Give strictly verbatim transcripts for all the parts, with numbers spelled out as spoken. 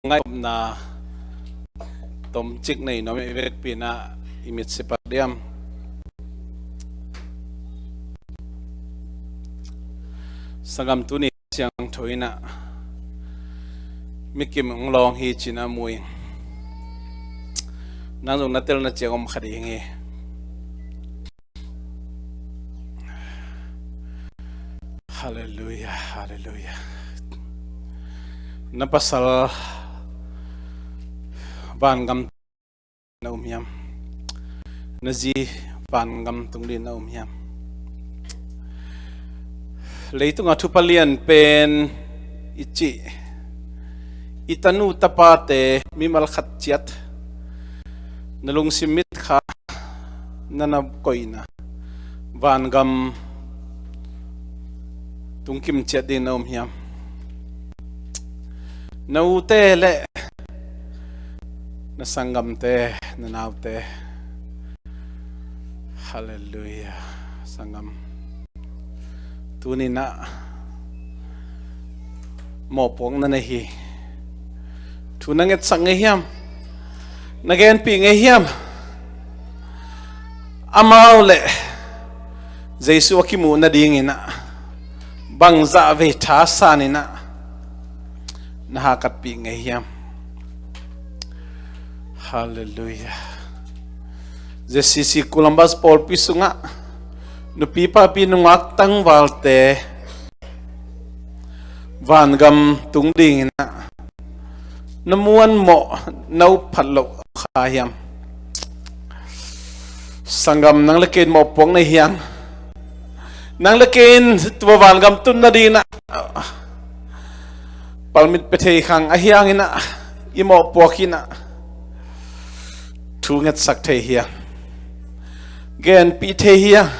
ngaihna tomcik nei nuam i vekpi in ah i mit sipak diam. Sanggam, tuni siangtho in ah mikim hong lawng hi ci-in ah mu ing. Nang zong na telna ciang om kha ding hi. Halleluia, halleluia. Na pasal vangam na um hiam? Na zi vangam tung dingin na um hiam? Leitunga thupha lian pen i cih, i tanu tapate mimal khat ciat na lungsim mit kha na na koihna vangam tungkim ciat dingin na um hiam? Na ute le na sanggamte, na naute. Halleluia. Sanggam, tuni in ah mawhpuakna nei hi. Thu na ngetsak ngei hiam? Na genpih ngei hiam? Amau le Jesu a kimuh nadingin ah bangzah vei thasan in ah na hahkatpih ngei hiam? Halleluia. J C C Columbus pawlpi sungah nupi papi nungak tangvalte vangam tung dingin ah na muanmawh, na up phat loh kha hiam? Sanggam, nang le kei in mawhpuak nei hiam? Nang le kei in tua vangam tun nadingin ah palmit pia thei khang ahih hangin ah i mawhpuak in ah thu ngetsak thei hiam? Genpih thei hiam?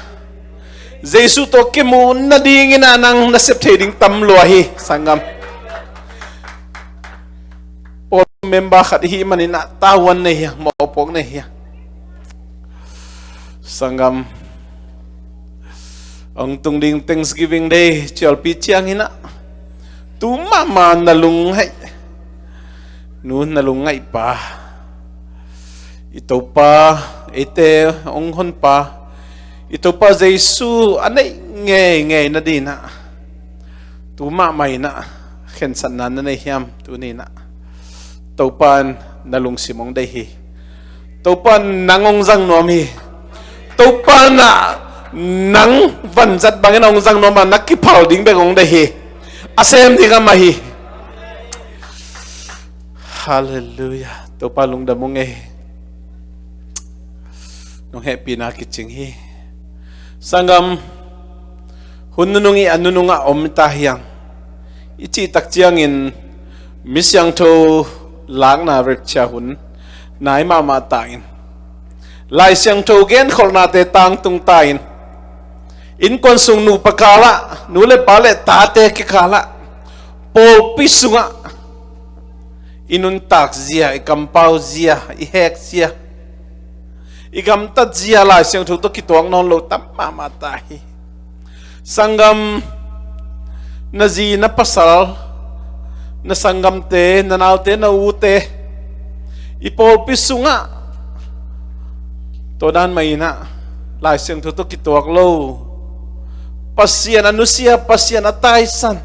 Jesu tawh kimuh nadingin ah nang na sep thei ding tam lua hi, sanggam. Pawl member khat i hih manin ah tavuan nei hiam, mawhpuak nei hiam? Sanggam, hong tung ding Thanksgiving Day cialpi ciangin ah tu mahmah na lungngaih nu, na lungngaih pa, i Topa, eite hong honpa, i Topa Jesu a neih ngeingei nadingin ah tu mahmah in ah khensatna na nei hiam? Tuni in ah Topa in na lungsim hong deih hi. Topa in nang hong zang nuam hi. Topa in ah nang vanzat bangin hong zang nuam a, na kiphal ding bek hong deih hi. A sem ding amah hi. Halleluia. Topa lungdam ung ei. Nong hehpihna kicing hi. Sanggam, hun nunung i a nunung ah om ta hiang. I cih tak ciangin mi siangtho lakna rapture hun nai mahmah ta in, Lai Siangtho genkholhnate tangtung ta in, innkuan sung nupa kikal ah, nu le pa le tate kikal ah, pawlpi sungah i nuntak zia, i kampau zia, i hek zia, i gamtat zia Lai Siangtho tawh kituak nawn lo tam mahmah ta hi. Sanggam, na zi, na pasal, na sanggamte, na naute, na ute, i pawlpi sungah tua dan mah in ah Lai Siangtho tawh kituak lo, Pasian a nusia, Pasian a taisan,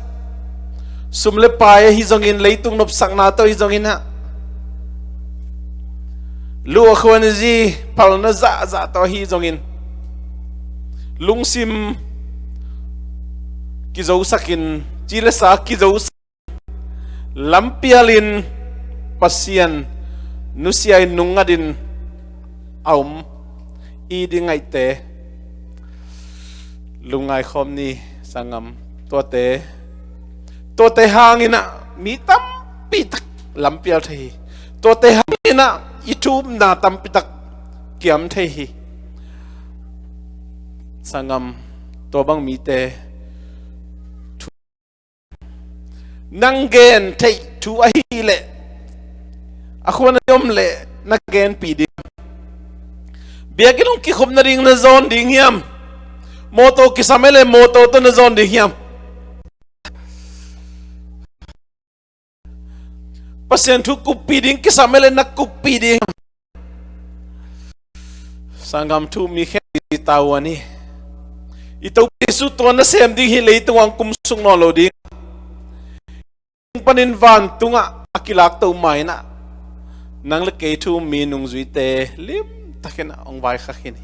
sum le pai ahi zongin, leitung nopsakna tawh ahi zongin ah, lu a khuan zi, phalna zahzah tawh ahi zongin, lungsim kizosakin, ci le sa kizosak, lampialin Pasian nusia in nungngatin a om i ding ngaihte lungngai khawm ni. Sanggam, tuate, tuate hangin ah mi tampi tak lampial thei hi. Tuate hangin ah i thu upna tampi tak kiam thei hi. Sanggam, tua bang mite nang gen theih thu ahih leh, a khuan a om leh na genpih ding? Biakinn hong kikhop nading na zawn ding hiam? Mawtaw kisam ahih leh mawtaw tawh na zawn ding hiam? Pasian thu kuppih ding kisam e le na kuppih ding. Sanggam, thu mi khen i tau a ni. I Topa Jesu tua nasem ding hi, leitung ah kum suk nawn lo ding. Panin vantungah a kilakto ma-in ah, nang le kei thu mi nungzuite limtakin ah hong vaikhak hi ni.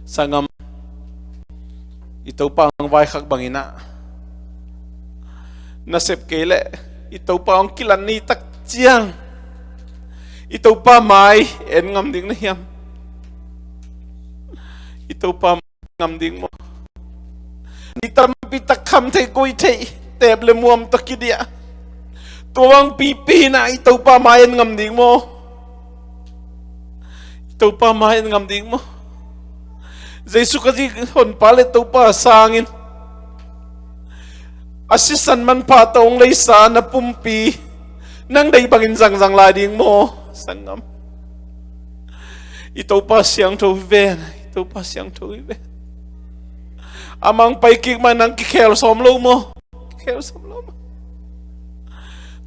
Sanggam, i Topa hong vaikhak bangin ah, nasep kei leh i Topa hong kilan ni tak ciang, i Topa mai en ngam ding na hiam? I Topa mai en ngam ding maw? Ni tampi tak kham thei, gui thei, tep le muam tawh kidiah, tua bang pipi in ah i Topa mai en ngam ding maw? I Topa mai en ngam ding maw? Jesu Khazih Honpa le Topa sangin a sisan manpha tawh hong leisa na pumpi nang deih bangin zangzang lai ding maw? Sanggam, i Topa siangtho hi ven, i Topa siangtho hi ven. Amah hong pai kik ma-in nang kikhel sawm lo maw? Kikhel sawm lo maw?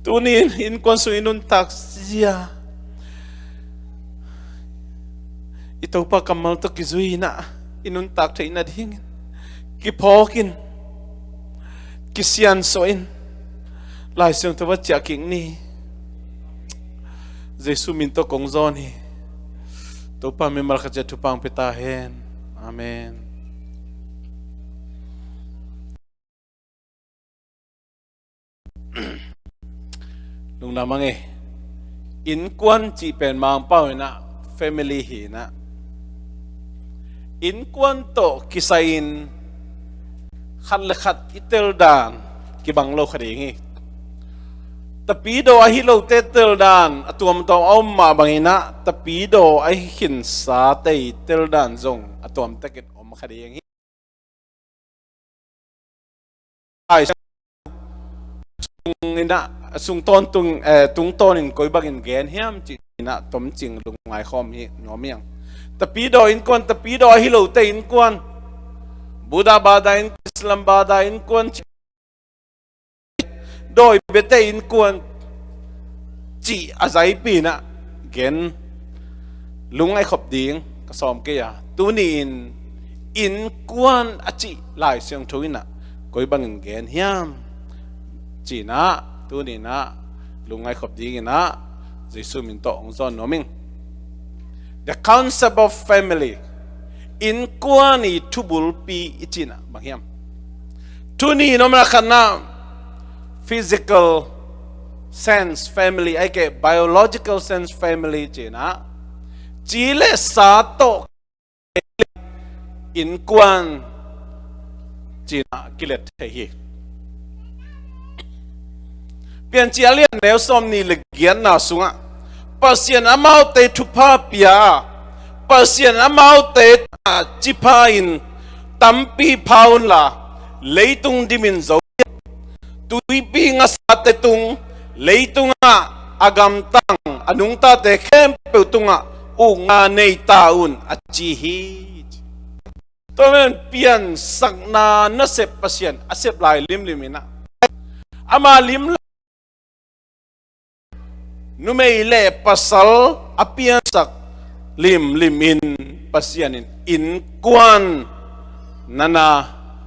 Tuni-in innkuan sung i nuntak zia i Topa kammal tawh kizui-in ah i nuntak theih nadingin kiphawk in, kisiansuah in, Lai Siangtho va ciah kik ni. Jesu min tawh kong zawn hi. Topa mimal khat ciat thupha hong pia ta hen. Amen. Lungdam a ngei. Innkuan cih pen Mangpau in ah family hi-in ah, innkuan tawh kisai-in khat le khat i teldan kibang lo kha ding hi. Tapidaw ahi lote teldan a tuamtuam a om mah bangin ah, tapidaw ahi khinsate i teldan zong a tuam takin om kha ding hi. Sung in ah, sung tawntung, eh, tungtawnin koi bangin gen hiam cih in ah tomcing lungngai khawm hi nuam hi ing. Tapidaw innkuan, tapidaw ahi lote innkuan, Buddha bada innkuan, Islam bada innkuan, dawi biate innkuan cih a zaipi in ah gen lungngai khop ding ka sawm kei a, tuni-in innkuan a cih Lai Siangtho in ah koi bangin gen hiam cih in ah tuni-in ah lungngai khop dingin ah Jesu min tawh hong zawn nuam ing. The concept of family. Innkuan i thubulpi i cih in ah bang hiam? Tuni-in om na khatna, physical sense family, ahih kei leh biological sense family cih in ah, ci le sa tawh innkuan cih in ah kilet thei hi. Piancil a lian neu sawmnih le giatna sungah Pasian amaute thupha pia a, Pasian amaute tungah ci pha-in tampi pha unla, leitung dimin zo, tuipi ngasate tung, leitungah a gamtang a nungtate khempeuh tungah ukna nei ta un, a ci hi. Tua man piansakna nasep Pasian a sep lai limlim in ah, ama lim numei le pasal a piansak limlim in Pasian in innkuan na na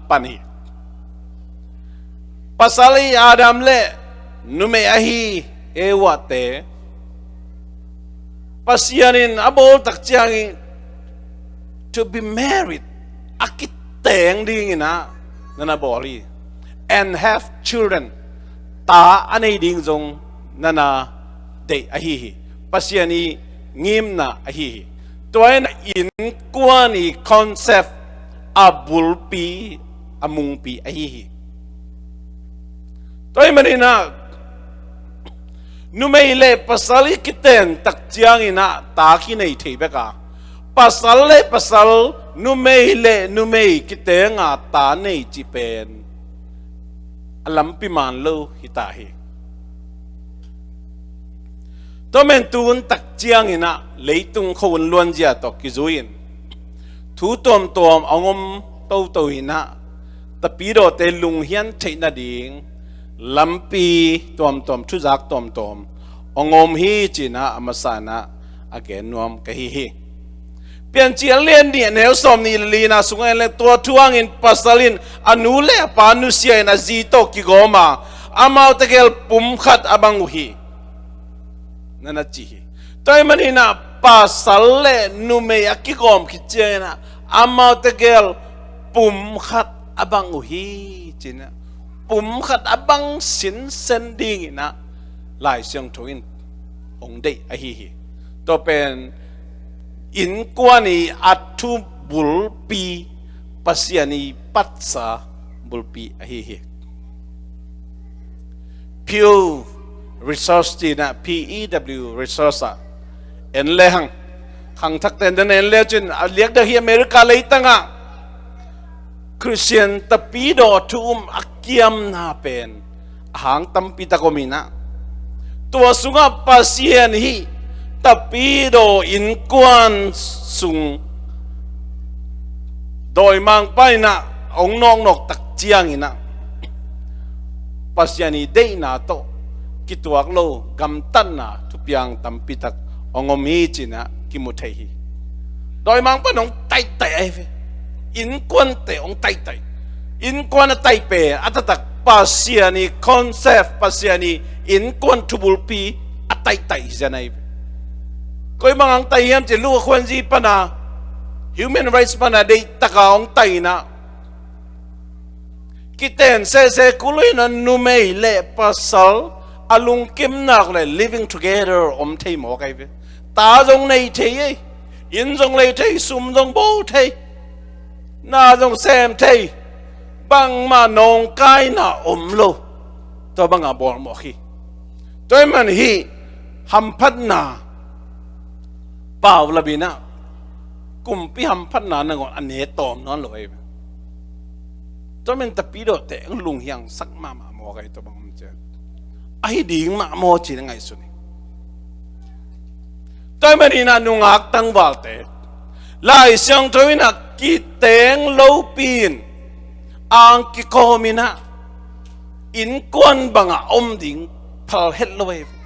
pan hi. Pasal ahi Adam le numei ahi Eva-te Pasian in a bawl tak ciangin to be married, a kiteng dingin ah na na bawl hi. And have children, ta a nei ding zong na na deih ahi hi. Pasian i ngimna ahi hi. Tua in innkuan i concept a bulpi, a mungpi ahi hi. Tua ahih manin ah numei le pasal i kiten tak ciangin ah ta kinei thei bek a, pasal le pasal, numei le numei kitenga ta nei cih pen a lampi man lo hi ta hi. Tua man tu hun tak ciangin ah leitung khua-un luanzia tawh kizui-in thu tuamtuam a hong om toto in ah, tapidawte lunghian theih nading lampi tuamtuam, thuzak tuamtuam hong om hi, ci-in ah a masa-in ah a gen nuam ka hi hi. Piancil a lian nih, a neu sawm nih le li-na sungah en leng, tua thu hangin pasal in a nu le a pa nusia-in a zi tawh kigawm a, amau tegel pum khat a bang uh hi, na na ci hi. Tua ahih manin ah pasal le numei a kigawm khit ciangin ah amau tegel pum khat a bang uh hi, ci-in ah pum khat a bang sinsen dingin ah Lai Siangtho in hong deih ahi hi. Tua pen innkuan i a thu bulpi, Pasian i patsa bulpi ahi hi. Pew Research, ci-in ah, P E W Research ah en le hang, khangthakte in en le cin, a liak deuh hi, America leitang ah Khristian tapidaw thu um a kiamna pen a hang tampi tak om in ah, tua sungah Pasian hih tapidaw innkuan sung dawimangpa in ah hong nawknawk tak ciangin ah Pasian i deihna tawh kituak lo gamtatna thupiang tampi tak hong om hi, ci-in ah kimu thei hi. Dawimangpa in hong taihtaih ahi ve. Innkuante hong taihtaih. Innkuan a taih pen a taktak Pasian i concept, Pasian i innkuan thubulpi a taihtaih hi zen ahi ve. Koi bang hong taih hiam cih leh, Luka khuanzi pan a, human rights pan a deihtak a hong taih in ah, kiten sehseh kul in ah numei le pasal a lungkim nak leh living together om thei mawk ahi ve. Ta zong nei thei ei, inn zong lei thei, sum zong bo thei, na zong sem thei, bangmah nawngkaina om lo. Tua bang a bawl mawk hi. Tua ahih manin hih hamphatna paulap in ah, kumpi hamphatna nangawn a ne tawm nawn lo ahi ve. Tua manin tapidawte hong lunghiangsak mahmah mawk ahi, tua bang om ciang ahi ding mah maw ci-in a ngaihsun hi. Tua ahih manin ah nungak tangvalte, Lai Siangtho in ah kiteng lopi-in ang kikawm in ah innkuan bang a om ding phal het lo ahi ve.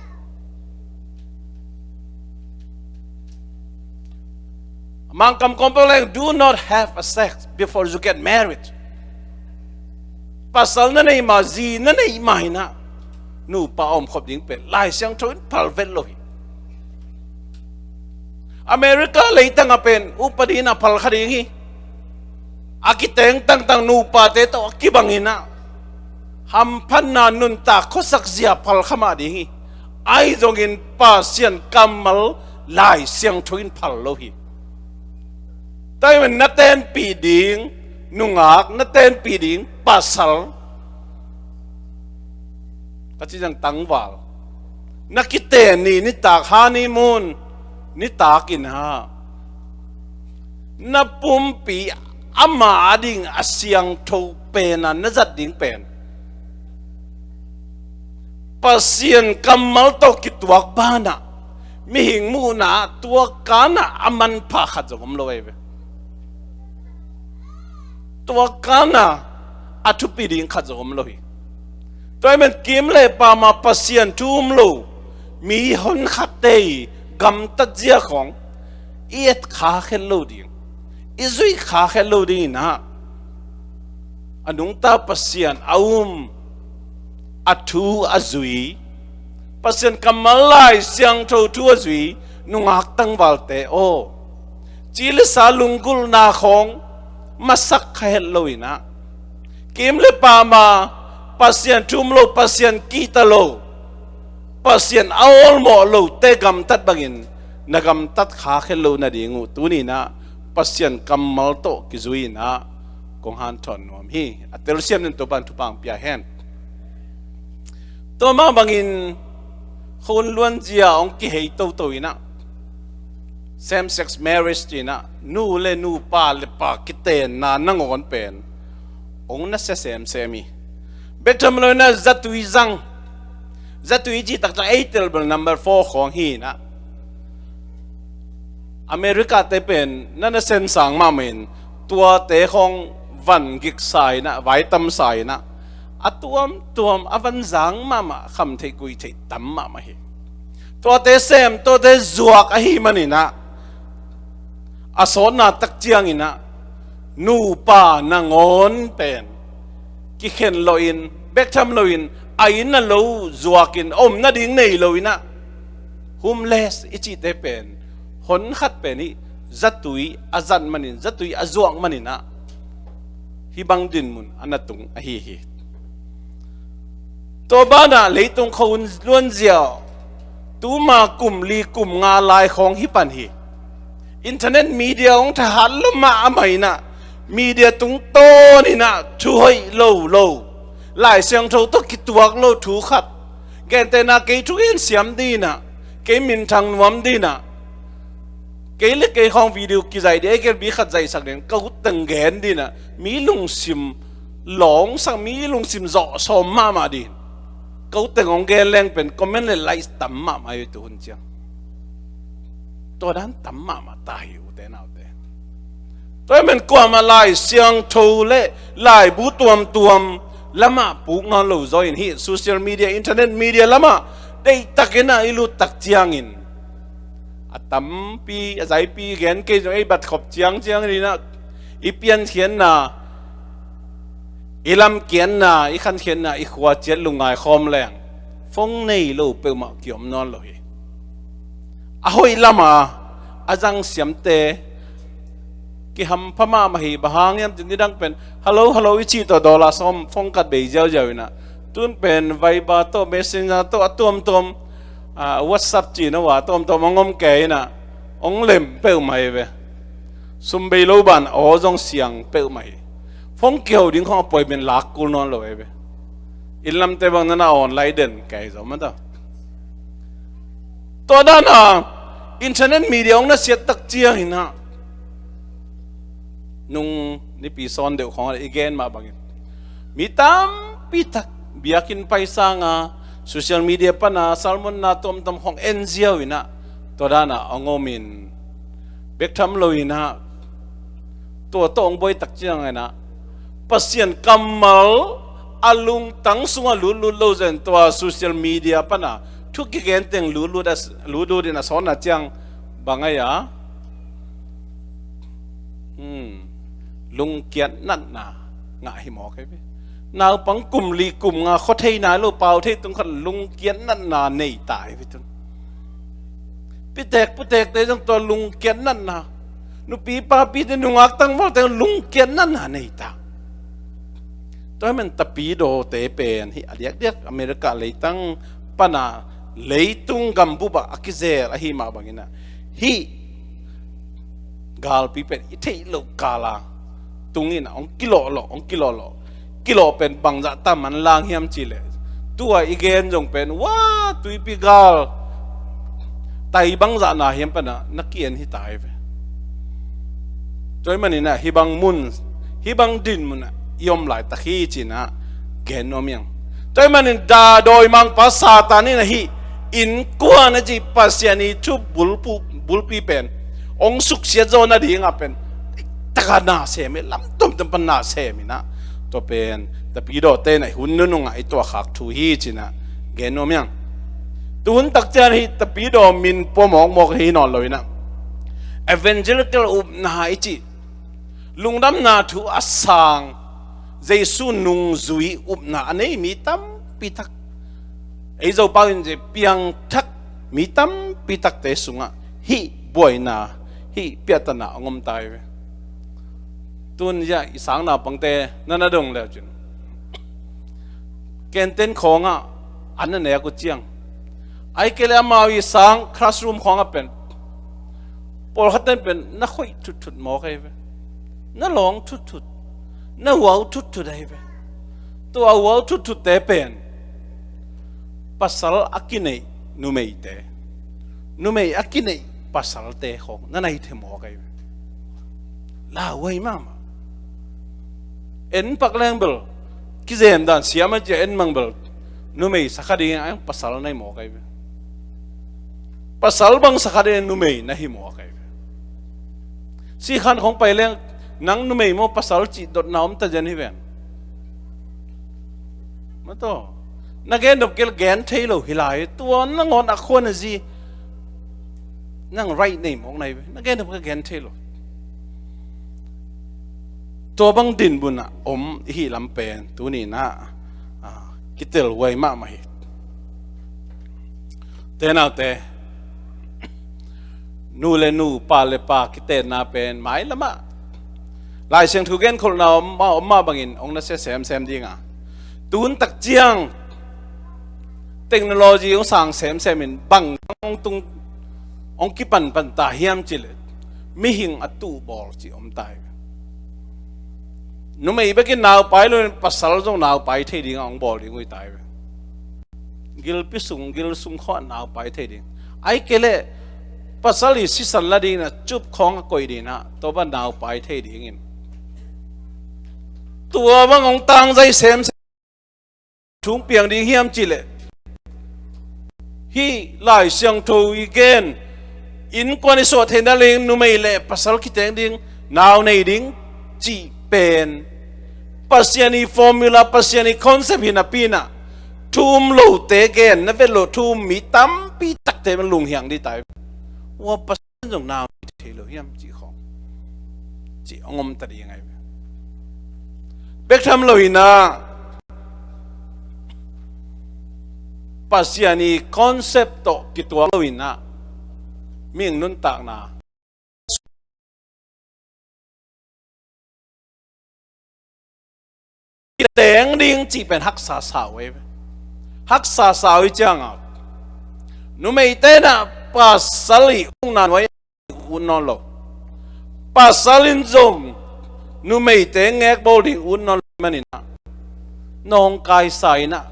Mangkam kawm peuh leng, "Do not have a sex before you get married." Pasal na neih ma, zi na neih ma in ah nupa a omkhop ding pen Lai Siangtho in phal vet lo hi. America leitang ah pen upadi in ah phal kha ding hi. A kiteng tangtang nupate tawh a kibang in ah hamphatna nuntak khuasak zia phal kha mah ding hi. Ahi zongin Pasian kammal Lai Siangtho in phal lo hi. Tua ahih manin na tenpih ding nungak, na tenpih ding pasal, ka cih ciang tangval, na kiten ni, nitak honeymoon, nitak in ah na pumpi ama ading a siangtho pen a na zat ding pen Pasian kammal tawh kituak banah, mihing muhna ah tua kanah a manpha khat zong om lo ahi ve. Tua kanah a thupi ding khat zong om lo hi. Tua ahih manin kim le pam a Pasian thu um lo mi honkhatte i gamtat zia khawng i et khak het lo ding, i zuih khak het lo ding in ah, a nungta Pasian a um, a thu a zui, Pasian kammal Lai Siangtho thu a zui nungak tangvalte aw, ci le sa lunggulhna khawng masak kha het lo in ah, kim le pam a Pasian thu um lo, Pasian kihta lo, Pasian a awlmawh lote gamtat bangin na gamtat khak het lo nading uh tuni in ah Pasian kammal tawh kizui in ah kong hanthawn nuam hi. A telsiam ning, Topa'n thupha hong pia hen. Tua mah bangin khawng luanzia hong kihei toto in ah, same sex marriage ci-in ah, nu le nu, pa le pa kitenna nangawn pen hong nasia semsem hi. Bek tham lo in ah zatui zang, zatui cih taktak ei tel bel number four khawng hi in ah, America te pen na nasem sang mahmah in, tuate khawng van giksa in ah, vai tamsa in ah, a tuamtuam a van zang mahmah, kham theih kuih theih tam mahmah hi. Tuate sem, tuate zuak ahih maninah, a sawtna tak cianginah nupa nangawn pen kikhen loin, bek tham loin, a inn a lo zuakin, a om nading nei loinah, homeless i cihte pen, hon khat pen hih zatui a zat manin, zatui a zuak maninah, hih bang dinmun a na tung ahi hi. Tua banah leitung khua hun luanzia, tuma kum li kum nga lai khawng hi pan hi. Internet media hong thahat lo mah a mah inah, media tungtawninah thu hoih lo lo, Lai Siangtho tawh kituak lo thu khat, gentehna kei thugen siam dinah, kei minthang nuam dinah, kei le kei khawng video kizaih dih, ei gelbi khat zaihsak ding, ka ut teng gen dinah, mi lungsim lawngsak, mi lungsim zawh sawm mahmah din. Ka ut teng hong gen leng pen comment le like tam mahmah hi tu hun ciang. Tua dan tam mahmah ta hi, ute naute. Tua hi men kuamah Lai Siangtho le laibu tuamtuam lamah puk nawn lo zaw in, hih social media, internet media lamah deihtakinah i lut tak ciangin, a tampi, a zaipi gen kei zong, ei bat khop ciangciang inah, i piankhiatna, i lamkiatna, i khankhiatna, i khua ciat lungngai khawm leng, phone nei lo peuhmah kiom nawn lo hi. A hoih lama a zang siamte kihampha mahmah hi. Bang hang hiam cih, nidang pen hello, hello i cih tawh dollar sawm phone kat bei ziauziau inah, tun pen Viber tawh, Messenger tawh, a tuamtuam, ah, WhatsApp cihna uh a tuamtuam hong om kei inah, hong lem peuhmah hi ve. Sum bei lo ban aw zong siang peuhmah hi. Phone kiho ding khawng a puai pen lak kul nawn lo hi ve. Inn lamte bang nana online den kei zaw mah ta. Tua dana internet media hong na siat tak cianginah, nung nipi sawn deuh khawng i gen mah bangin, mi tampi tak biakinn pai sanga social media pana sermon na tuamtuam khawng en ziau inah, tua dana hong om in, bek tham lo inah, tua tawh hong buai tak cianginah, Pasian kammal a lungtang sungah lutlut lo zen, tua social media pana thu kigen teng lutlut a, lutlut in a sawtna ciang bang ai a, hmm, lungkiat natna ngah hi mawk ai ve. Naupang kum li kum nga khua thei nai lo, pau thei tung khat lungkiat natna nei ta ai ve tun. Pitek putekte zong tua lungkiat natna, nupi papite, nungak tangvalte lungkiat natna nei ta. Tua hi men tapidawte pen hih a diakdiak America leitang pana leitung gambup ah a kizel ahi mah banginah, hih galpi pen i theih loh kala tungin hong kilawhlawh, hong kilawhlawh. Kilawh pen bangzah tam an lang hiam cihleh, tua i gen zong pen, wa, tuipi gal tai bangzah na hiam pana na ki-en hi ta hi ve. Tua hi maninah hih bang mun, hih bang dinmunah i om laitak hi cinah gen nuam hiang. Tua hi manin da dawimangpa Satan inah hih innkuan a cih Pasian i thu bulpu, bulpi pen hong suksiat zaw nadingah pen taka na sem hi, lam tuamtuam pan na sem inah, tua pen tapidawte na hun nunungah i tuahkhak thu hi cinah gen nuam hiang. Tuhun tak cian hih tapidaw min pua mawkmawk hi nawn lo inah, evangelical upna i cih lungdamna thu a sang, Jesu nungzui upna a nei mi tampi tak, ei Zopau in zia piangthak mi tampi takte sungah hih buaina, hih piahtana a ngom ta hi ve. Tun zia i sang naupangte na na dong leucin, canteen khawngah an na nek uh ciang, ai kei le amau i sang classroom khawngah pen pawlkhat ten pen na khoih thutthut mawk ahi ve. Na lawng thutthut, na huau thutthut ahi ve. Tua huau thutthutte pen pasal a kineih numeite, numei a kineih pasalte khawng na na hi thei mawk ahi ve. Lauhuai mahmah. En pak leng bel, kizem dan siam a cia en mang bel, numei sakha ding a pasal na hi mawk ahi ve. Pasal bang sakha ding numei na hi mawk ahi ve. Sikhan khawng pai leng, nang numei maw pasal cih dotna om ta zen hi ven. Mataw. Na gen nop kei leh gen thei lo hi lai. Tua nangawn a khua na zi, nang right name ong nai ve. Na gen nop kei leh gen thei lo. Tua bang dinmun ah om i hih lam pen tuni-in ah, ah, kitel huai mahmah hi. Te naute, nu le nu, pa le pa kitenna pen mailam ah Lai Siangtho genkholhna om mah, om mah bangin ong nasia semsem ding a, tun tak ciang technology ong sang semsem in bang ong tung, ong kipanpan ta hiam cih leh mihing a tuh bawl cih om ta hi. Numei bekin naupai lo in pasal zong naupai thei ding a ong bawl ding uh hi ta hi ve. Gilpi sung, gil sung khawng naupai thei ding. Ahih kei leh pasal i sisan la ding in ah cup khawng a koih ding in ah, tua bang naupai thei ding in. Tua bang ong tangzai semsem, thu ong piang ding hiam cih leh, hih Lai Siangtho i gen, innkuan i suah theihna ding, numei le pasal kiteng ding, nau nei ding cih pen Pasian i formula, Pasian i concept hi napi in ah, thu um lote gen, na vet loh thu um mi tampi takte bang lunghiang ding ta hi. Ua, Pasian zong nau nei thei lo hiam cih khawng, cih ong om ta ding ahi ve. Bek tham lo in ah, Pasian i concept tawh kituak lo in ah, mihing nuntakna kiteng ding cih pen haksa sa uh hi ve. Haksa sa uh hi ciang a, numeite in ah pasal i ukna nuai ut nawn lo. Pasal in zong numeite ngekbawl ding ut nawn lo ahih manin ah, nawngkaisa in ah,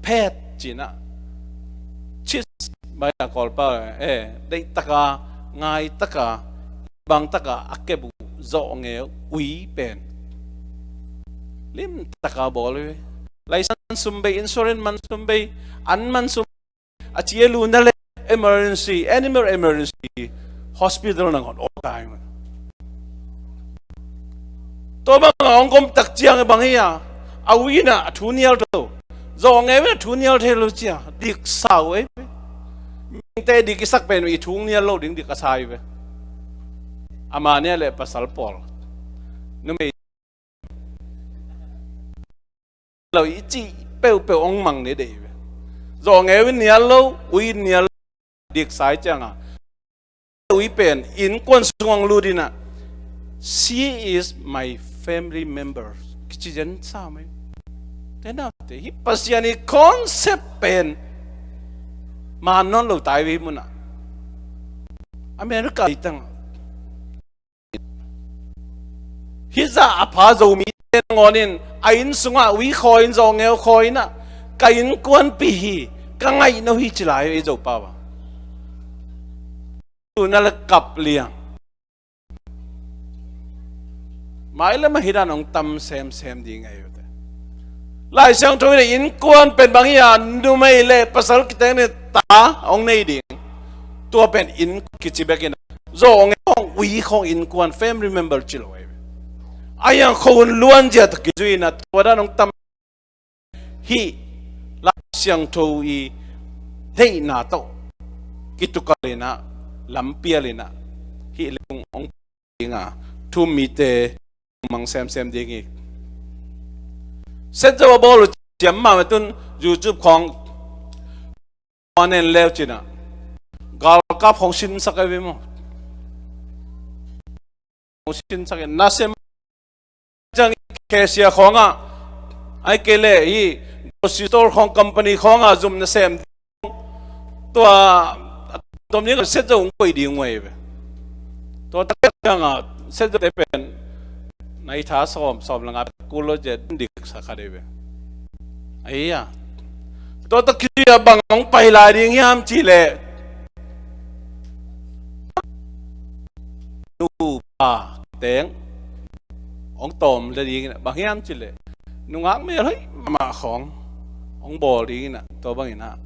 phet ci-in ah, chis, bai a Kawlpau, eh, deih taka, ngai taka, bang taka a kep uh zawhngeu ui pen lim taka bawl uh hi. License sum bei, insurance man sum bei, an man sum, a ci a lu na le, emergency, animal emergency, hospital nangawn all time. Tua bang a ong gom tak ciang bang hi a, a ui in ah a thu nial tho, zawhngeu in a thu nial thei lo ci a, dik sa uh hi. Mihingte dik i sak pen i thu nial lo ding dik a sa hi ve. A mah nih leh pasal pawl, numei lo i cih peuhpeuh ong mang ni deih ve. Zawhngeu in nial lo, ui in nial lo, dik sa hi ciang a, ui pen innkuan sung ong lut in ah, "She is my family member," kici zen sa mai. Te naute, hih Pasian i concept pen man nawn lo ta hi ve hih mun ah. America i tang hih zah a pha Zomite nangawn in a inn sungah ui khawi in, zawhngeu khawi in ah, "Ka innkuanpih hi, ka ngaihno hi," ci lai uh ei Zopau a. Tun a le kap liang. Mailam ah hih dan ong tam semsem ding ahi uh te. Lai Siangtho in ah innkuan pen bang hi a, numei le pasal kiteng in ta ong nei ding. Tua pen innkuan kici bek in ah, zawhngeu khawng, ui khawng innkuan, family member ci lo ahi ve. Ahi hang khuahun luanzia tawh kizui in ah, tua dan ong tam. Hih Lai Siangtho i theihna tawh kitukal in ah, lampial in ah, hih leh ong, ong ding a, thu um mite mang semsem ding hi. Set zo a bawl uh ciam mah tun YouTube khawng nen leu cin ah, galkap khawng sinsak ahi ve maw. Khawng sinsak in, nasem ciang, cashier khawng ah, ahih kei leh hih grocery store khawng, company khawng ah zum nasem, tua tom ding a set zo ong koih ding uh ahi ve. Tua tak ciang a set zote pen nai tha sawm, sawm le nga kul lo zia, dik sa kha dei ve. Ahi a, tua tak kizui a bang ong pai lai ding hiam cih leh, nupa teng ong tawm le ding in ah, bang hiam cih leh nungak mel hoih mahmah khawng ong bawl ding in ah, tua bang in ah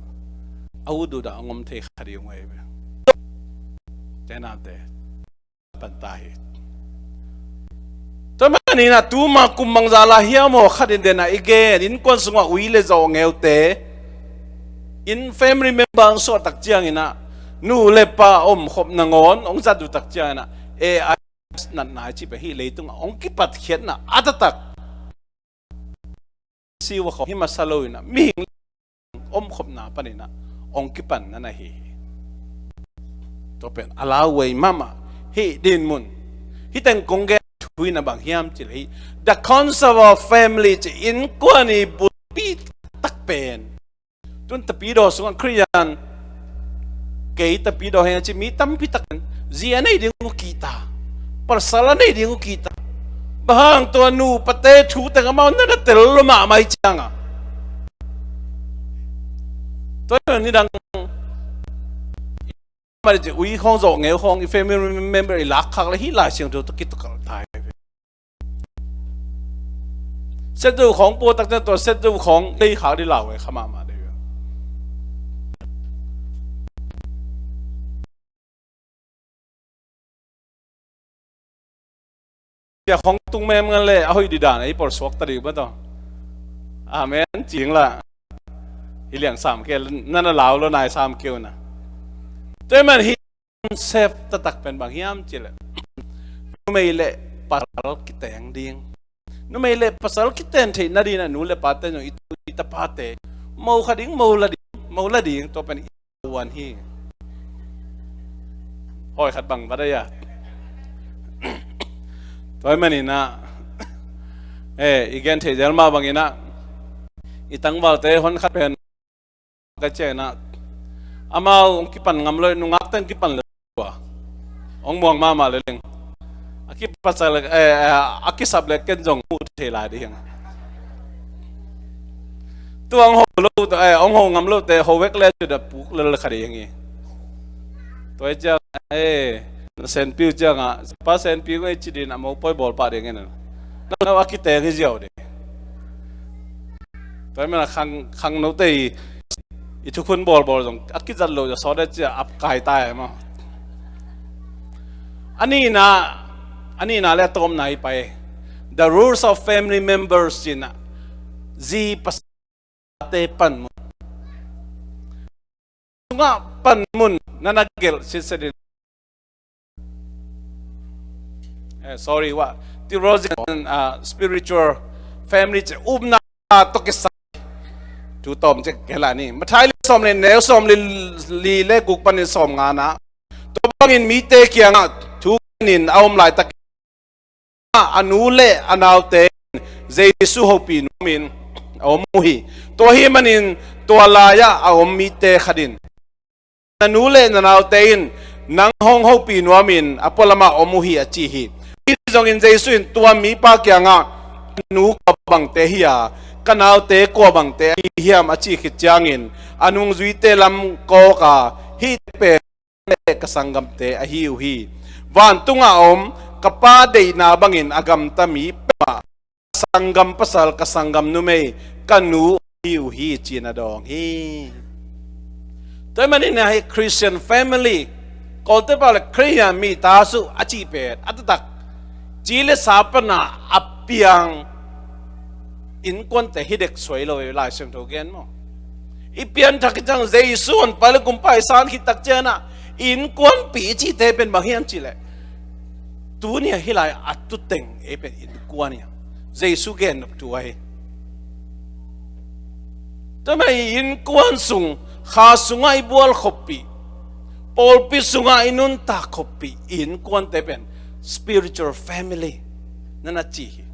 a ut ut ah ong om thei kha ding uh ahi ve. Te naute, pan ta hi. Tua manin ah tuma kum bangzah lai hiam aw, khat in den ah i gen, innkuan sungah ui le zawh ngeute, in family member ang suah tak ciangin ah nu le pa omkhop nangawn hong zat uh tak ciangin ah, e, a natna i cih pen hih leitungah hong kipatkhiatna a taktak siu a khawng hi masa loin ah mihing omkhopna panin ah hong kipan na na hi hi. Tua pen a lauhuai mahmah. Hih dinmun, hih teng kong gen thu in ah bang hiam cih leh hih the concept of family cih innkuan i bulpi tak pen. Tun tapidaw sungah Khristian kei tapidaw hi a ci mi tampi tak in zi a nei ding uh kihta, pasal a nei ding uh kihta. Bang hang, tua nupate thu teng amau na na tel lua mahmah hi ciang a. Tua hi nidang mah le ci ui khawng zawh ngeu khawng i family member i lak khak le hih Lai Siangtho tawh kitukalh ta hi ve. Set zo khawng pua tak ciang tua set zo khawng lei khak ding lau e kha mahmah dei ve. Cia khawng tung mem ngan le a hoih dih dan a i pawlsuak ta dih uh ba tawh. Amen. Cing la. Hi liang sam ke, na na lau lo nai sam keu na. Tua man hi concept taktak pen bang hiam cih leh numei le pasal kiteng ding. Numei le pasal kiten theih nading ah nu le pate zong i tu i tapate mo kha ding, mo la ding, mo la ding, tua pen i uan hi. Hoi khat bang vat a ia. Tua hi manin ah, eh, i gen theih zel mah bangin ah i tangvalte hon khat pen ka ciah in ah amau hong kipan ngam lo, nungak teng kipan lo. Hong muang mahmah le leng a kipasal, eh, eh, a kisap le ken zong muh thei lai ding. Tu hong ho lo, eh, hong ho ngam lo te ho vek le cu da puk lel kha ding hi. Tua hi ciang, eh, na senpiu ciang ah pa senpiu ngei ci din a mo poi bawl pah ding in a, na a kiteng hi ziau ding. Tua hi man a khang, khang note i, i thukhun bawlbawl zong a kizat lo zia sawt a cia ap kai tai maw? A nihna, a nihna le a tawpna hi pai. The rules of family members cin a zi pasate panmun. Sungah panmun na na gelh sitset in. Eh, sorry, what? Theological and, uh, spiritual family ci upna tawh kisai. Thu tawm ci kela ni. Matthai li sawm le neu sawm li, li le guk panin sawm nga na. Tua bangin mite kiangah thu in a om laitak a nu le a naute in Jesu hopih nuamin a om uh hi. Tua hi manin tua lai-ah a om mite khat in, na nu le na naute in nang hong hopih nuamin a pualamah om uh hi, a ci hi. Hi zongin Jesu in tua mipa kiangah, ka nu kua bangte hi a, ka naute kua bangte ahi hiam, a cih khit ciangin a nungzuite lam kawk a, hihte pen le ka sanggamte ahi uh hi. Vantungah a om ka Pa deihna bangin a gamta mi peuhmah ka sanggam pasal, ka sanggam numei, ka nu ahi uh hi, ci-in a dawng hi. Tua hi manin ah hih Christian family, Kawlte pau le Khristian mi ta suh a cih pen a taktak ci le sa pana a piang innkuante hi dek suai lo hi, Lai Siangtho gen maw? I pianthak hi ciang Jesu hong pai le kumpa i san khit tak ciangin ah innkuanpih i cihte pen bang hiam cih leh, tuni a hih lai a tuteng ei pen innkuan hi a, Jesu gen nop thu ahi. Tua mah i innkuan sung, kha sungah i bual khoppih, pawlpi sungah i nuntak khoppih i innkuante pen spiritual family na na ci hi.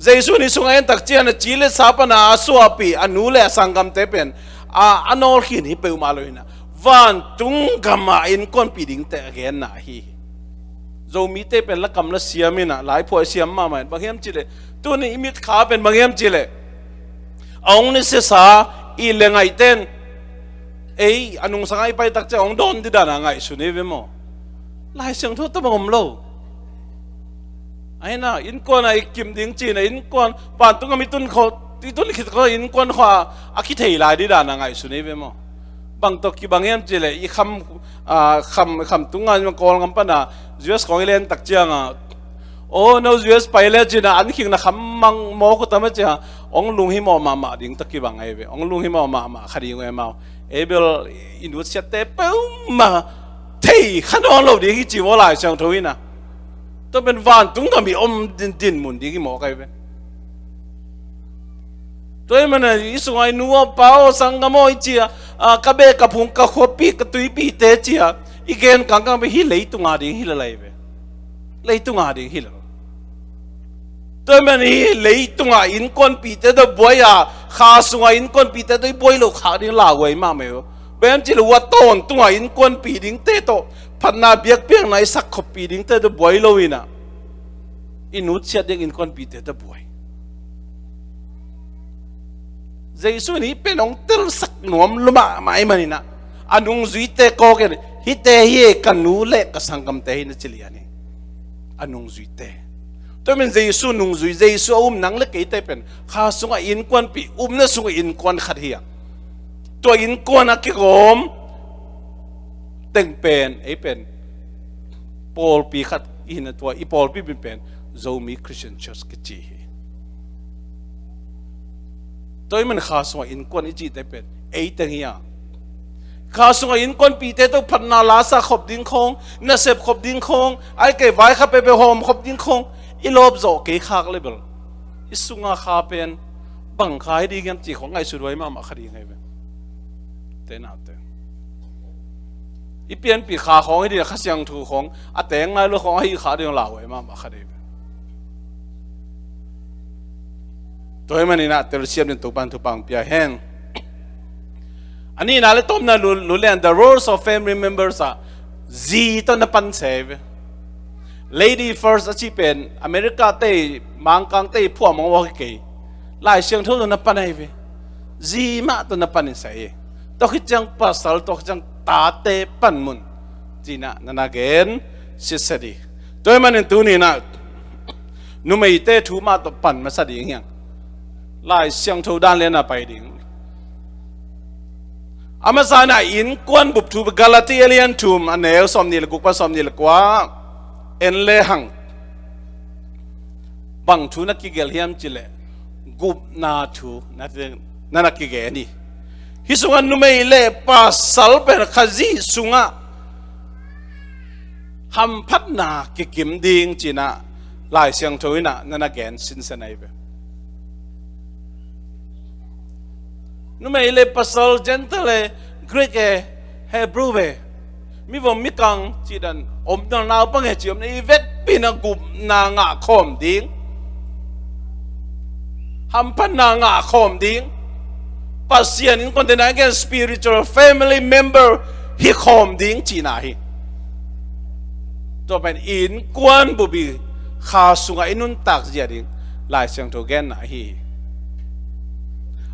Jesu in hih sungah en tak ciang a ci le sa pana a suahpih a nu le a sanggamte pen a, a nawlkhin hi peuhmah lo in ah vantung gam a innkuanpih dingte a genna ahi hi. Zomite pen lakam la siam in ah laiphuai siam mahmah in, bang hiam cih leh tuni i mitkha pen bang hiam cih leh a hong ni siasa i le ngaihten ei a nungsang a i pai tak ciang hong dawn dih dan a ngaihsun hi ve maw? Lai Siangtho tawh bang om lo. Ahi na, innkuan a i kim ding ci-in a innkuan vantung gam i tun khawh, i tun khit khawh innkuan khawh a kithei lai dih dan a ngaihsun hi ve maw? Bang tawh kibang hiam cih leh i kham, ah, kham, khamtung a Kawlgam pana U S khawng i len tak ciang a Aw, no U S pai le cina an khikna kham mang mawk uh tam a cia, ong lunghimawh mahmah ding tawh kibang ahi ve. Ong lunghimawh mahmah kha ding uh e mau. Ei bel i nutsiatte peuhmah thei kha nawn lo ding hi ci maw Lai Siangtho in a. Tua pen vantung gam i om din, din mun ding hi mawk ahi ve. Tua ahih manin i sungah i nu aw pa aw sanggam aw i cia, a, ka beh ka phung ka khuapi ka tuipite cia i gen kangkang pen hih leitunga ding hi lel ahi ve. Leitunga ding hi lel. Tua ahih manin hih leitunga innkuanpihte tawh buai a, kha sunga innkuanpihte tawh i buai lo khak ding lauhuai mahmah hi. Bang hiam cih leh hua tawntunga innkuanpih dingte tawh phatna biakpiakna i sak khoppih dingte tawh buai lo in a, i nutsiat ding innkuanpihte tawh buai. Jesu in hih pen hong telsak nuam lua mahmah ahih manin a, a nungzuite kawk in, hihte hi e ka nu le ka sanggamte hi na ci lian hi. A nungzuite. Tua ahih manin Jesu nungzui, Jesu a um nang le keite pen kha sungah innkuanpih, upna sungah innkuan khat hi a. Tua innkuan a kigawm teng pen, ei pen pawlpi khat i hi na, tua i pawlpi min pen Zomi Christian Church kici hi. Tua ahih manin kha sungah innkuan i cihte pen ei teng hi a. Kha sungah innkuanpihte tawh phatna la sa khop ding khawng, nasep khop ding khawng, ahih kei leh vaikhak peuhpeuh hawm khop ding khawng i lawp zawh kei khak le bel i sunga kha pen bang kha hi ding hiam cih khawng ngaihsut huai mahmah kha ding hi ve. Te nate, i pianpih kha khawng hi ding, Kha Siangtho khawng a teng nai lo khawng ahi kha ding lauhuai mahmah kha ding hi ve. Tua ahih manin a telsiam ding Topa'n thupha hong pia hen. A nihna le tawpna lu, lu lian, the roles of family members ah zi tawh na pan se ve. Lady first a cih pen America te, Mangkang te phuah mawkmawk hi kei. Lai Siangtho tawh na pan ahi ve. Zi mah tawh na pan in sa hi. Tua khit ciang pasal, tua khit ciang tate panmun ci-in ah na na gen sitset hi. Tua ahih manin tuni-in ah numeite thu mah tawh pan masa ding hi hang. Lai Siangtho dan lian ah pai ding. A masa-in ah innkuan bup thu Galati a lian thum a neu sawmnih le guk pan sawmnih le kua en le hang. Bang thu na kigelh hiam cih leh gupna thu na, na, na kigen hi. Hih sungah numei le pasal pen Khazih sungah hamphatna kikim ding ci-in ah Lai Siangtho in ah na na gen sinsen ahi ve. Numei le pasal, Gentile e, Greek e, Hebrew e, mivom mikang cih dan om, naupang e cih om, i vekpi-in ah gupna ngah khawm ding, hamphatna ngah khawm ding, Pasian innkuante na gen spiritual family member hi khawm ding cihna hi. Tua pen innkuan bup i kha sungah i nuntak zia ding Lai Siangtho genna ahi hi.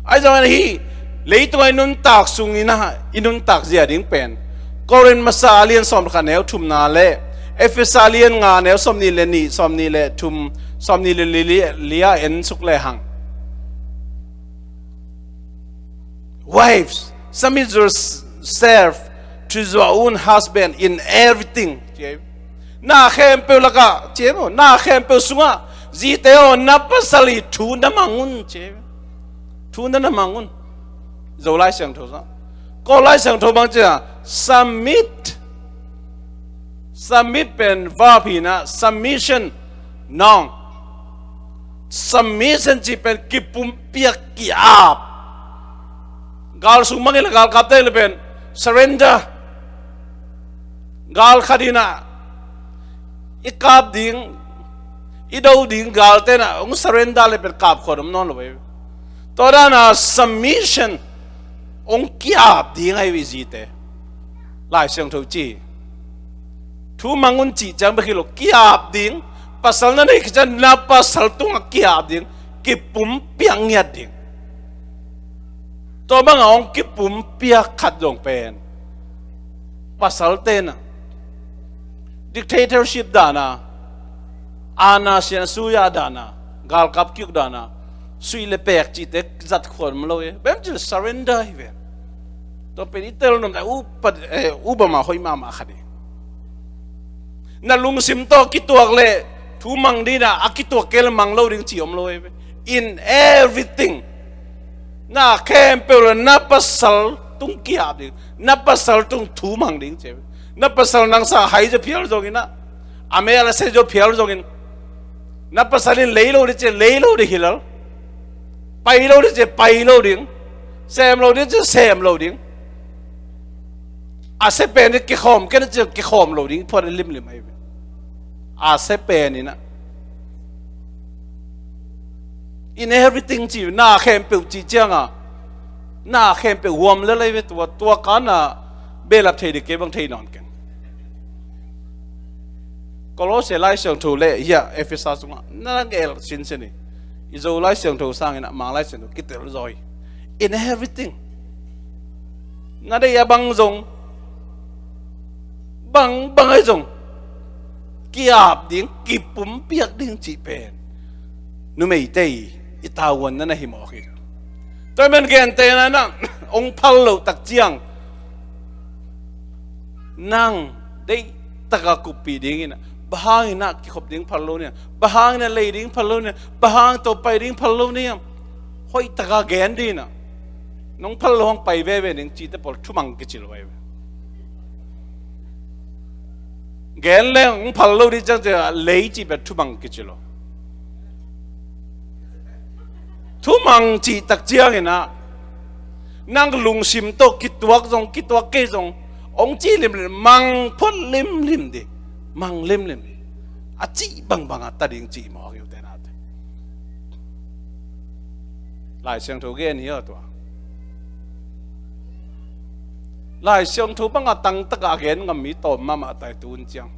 Ahi zongin hih leitungah i nuntak sungin ah i nuntak zia ding pen Korin masa a lian sawm le khat neu thumna le Efesa a lian nga neu sawmnih le nih, sawmnih le thum, sawmnih le li, li, li ah en suk le hang. Wives, submit yourself to your own husband in everything. Na khempeuh lakah, ci maw, na khempeuh sungah zite aw, na pasal i thu na mang un, ci. Thu na na mang un. Zo Lai Siangtho sungah. Kawl Lai Siangtho bang ci a, submit. Submit pen verb hi-in ah, submission, noun. Submission cih pen kipumpiak, ki-ap. Gal sung bangin la galkapte le pen surrender. Gal khat in ah i kap ding, i do ding, galte in ah hong surrender le pen kap khawm om nawn lo ve. Tua dan a submission, hong ki-ap ding ahi ve zite. Lai Siangtho ci. Thu mang un cih ciang bek hi lo, ki-ap ding. Pasal na neih khit ciang na pasal tungah ki-ap ding, kipumpiak ngiat ding. Tua bangah hong kipumpiak khat zong pen pasalte in ah dictatorship dan a, aana sian suya dan a, galkap ki-uk dan a, suih le pek cihte zat khawm lo e. Bang hiam cih leh surrender hi ve. Tua pen i tel nuam le upa, eh, upama hoih mahmah khat hi. Na lungsim tawh kituak le Thu mang ding in ah, a kituak kei leh mang lo ding ci om lo ei ve. In everything, na khempeuh le na pasal tung ki-ap ding, na pasal tung thu mang ding ci ei ve. Na pasal nang sang hai zaw phial zongin ah, a mel a se zaw phial zongin, na pasal in lei lo ding ci leh lei lo ding hi lel, pai lo ding ci leh pai lo ding, sem lo ding ci leh sem lo ding. A se pen in kikhawm kei na ci leh kikhawm lo ding, phuan limlim ei ve. A se pen in ah, in everything ci, na khempeuh cih ciang a, na khempeuh huam lel ei ve. Tua, tua ka na behlap thei ding kei bang thei nawn keng. Kolose Lai Siangtho le hia Efesa sungah na ngelh sinsen hi. I Zo Lai Siangtho sangin ah Mang Lai Siangtho kitel zaw hi. In everything, na deih a bang zong, bang, bang ahi zong, ki-ap ding, kipumpiak ding cih pen numeite i tavuanna na hi mawk hi. Tua ahih man gentehna in ah, hong phal loh tak ciang nang deih taka kuppih ding in ah, bang hangin ah kikhop ding phal lo na hiam? Bang hangin ah lei ding phal lo na hiam? Bang hang tawh pai ding phal lo na hiam? Hoih taka gen ding in ah, nong phal lo hong pai veve ding cihte pawl thumang kici lo ei ve. Gen leng hong phal lo ding ciang ciang lei cih pen thumang kici lo. Thumang cih tak ciangin ah, nang lungsim tawh kituak zong, kituak kei zong, hong cih limlim, mang phot limlim ding, mang limlim ding. A cih bangbang a ta ding cih mawk hi ute naute. Lai Siangtho gen hi aw tua. Lai Siangtho banga tangtaka a gen ngam mi tawm mahmah tai tun ciang.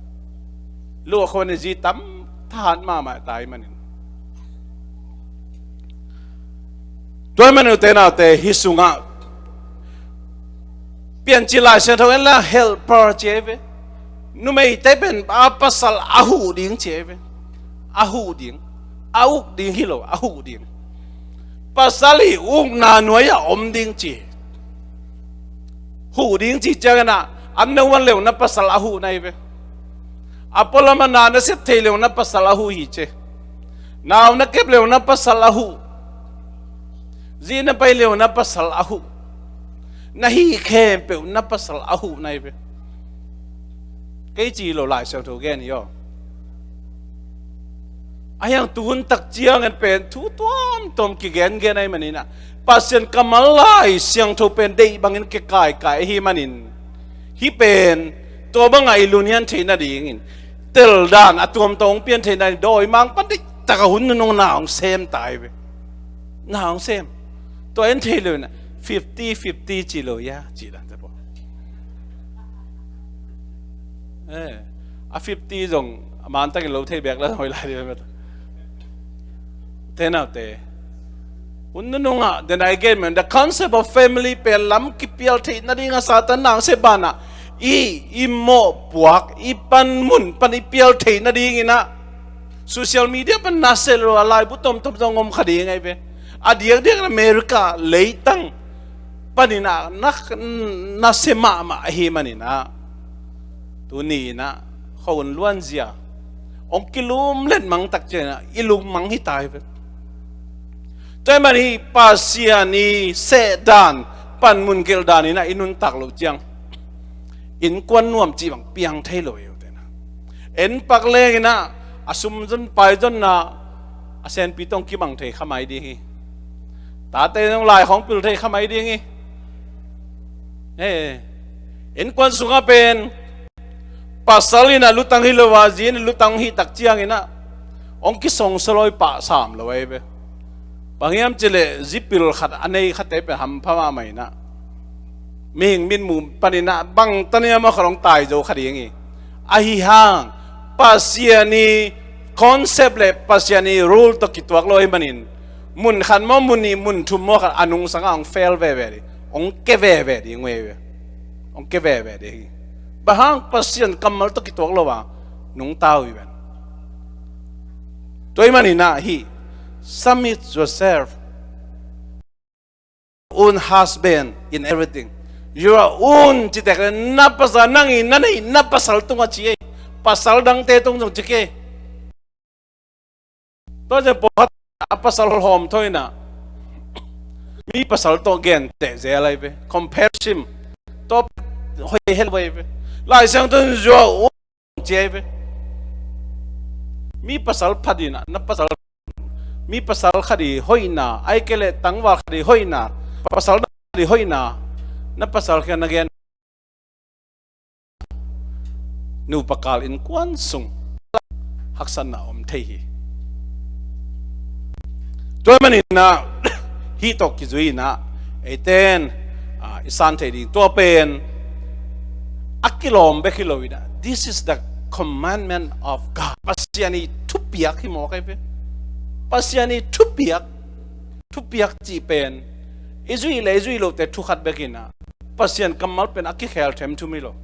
Luah khawng a zi tam thahat mahmah tai manin. Tua manin ute naute, hih sungah Piancil Lai Siangtho en la helper ci ei ve. Numeite pen a pasal a huh ding ci ei ve. A huh ding. A uk ding hi lo, a huh ding. Pasal i ukna nuai-ah om ding ci. Huh ding ci ciangin ah, an na uan leu na pasal a huh na hi ve. A pualam a na na sep thei leu na pasal a huh hi ci. Nau na kep leu na pasal a huh. Zi na pai leu na pasal a huh. Na hih khempeuh na pasal a huh na hi ve. Kei ci lo, Lai Siangtho gen hi aw. A hiang tuhun tak ciangin pen thu tuamtuam kigengen ahih manin ah, Pasian kammal Lai Siangtho pen deih bangin kikaikai ahih manin, hih pen tua bangah i lunghian theih nadingin, teldan a tuamtuam hong pian theih nading dawimangpa deih taka hun nunung na hong sem ta hi ve. Na hong sem. Tua en thei lo in ah, fifty fifty ci lo hia, ci dan te pawh. Eh, a fifty zong a mantakin lo thei bek la hoih lai ding. Ute naute, hun nunungah, den a i gen men, the concept of family pen lam kipial theih nadingah Satan na hong sep banah, i, i mawhpuak, i panmun pan i pial theih nadingin ah, social media pan na sep lo a laibu tomtom zong om kha ding ahi ve. A diakdiak in America leitang panin ah na, na sep mahmah ahih manin ah, tuni in ah, khua-un luanzia hong kilumlet mang tak ciangin ah, i lungmang hi ta hi ve. Tua ahih manin hih Pasian i sehdan, panmun gelhdan in ah i nuntak loh ciang, innkuan nuam cih bang piang thei lo hi ute na. En pak leng in ah, a sum zon pai zonna, a senpi tawh hong kimang thei kha mai ding hi. Tate zong lai khawng pil thei kha mai ding hi. Eh, innkuan sungah pen pasal in ah lutang hi lo a, zi in ah lutang hih tak ciangin ah, hong kisongsa lawi pah sam lo ahi ve. Bang hiam cih leh zi pil khat a nei khate pen hampha mahmah in ah, mihing mitmuh panin ah bang tan hiam a khat hong tai zo kha ding hi. Ahi hang, Pasian i concept le Pasian i rule tawh kituak lo ahih manin, mun khat maw, mun nih, mun thum maw khat a nungsangah hong fail veve ding, hong ke veve ding uh ahi ve. Hong ke veve ding hi. Bang hang? Pasian kammal tawh kituak lo a nungta uh hi ven. Tua ahih manin ah hih, submit yourself, own husband in everything. Your own, ci tek leh na pasal, nang i na neih na pasal tungah ci ei. Pasal dangte tung zong ci kei. Tua ciang pawlkhat a pasal hawm thoina mi pasal tawh genteh zel ahi ve. Comparison tawh hoih hen vai ve. Lai Siangtho in zuau cia ahi ve. Mi pasal phat in ah na pasal, mi pasal khat i hoihna, ai ke le tangval khat i hoihna, pasal khat i hoihna, na pasal khat na gen nupa kal innkuan sung haksatna om thei hi. Tua manin ah hih tawh kizui in ah eiten, ah, i san thei ding tua pen a kilawm bek hi lo in ah, this is the commandment of God. Pasian i thupiak hi mawk ahi ve. Pasian i thupiak, thupiak cih pen i zuih le i zuih lote thu khat bek in ah, Pasian kammal pen a kikhel themthum hi lo.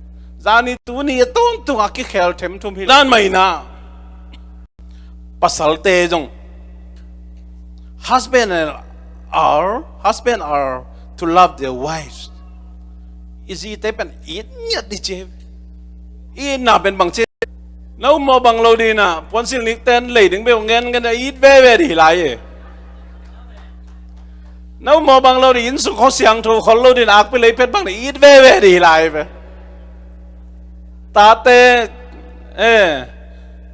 Zani tuni a tawntung a kikhel themthum hi lo. Nan mah in ah pasalte zong, husband and are, husband are to love their wives. I zite pen it ngiat ding ci. Itna pen bang ci? Na um mawh bang lo ding in ah, puansilh nikten lei ding bek ngen ngen a it veve ding hi lai e. Na um mawh bang lo ding, inn sung khuasiangtho khol lo ding in, akpi lei phet bang ding it veve ding hi lai ve. Tate, eh,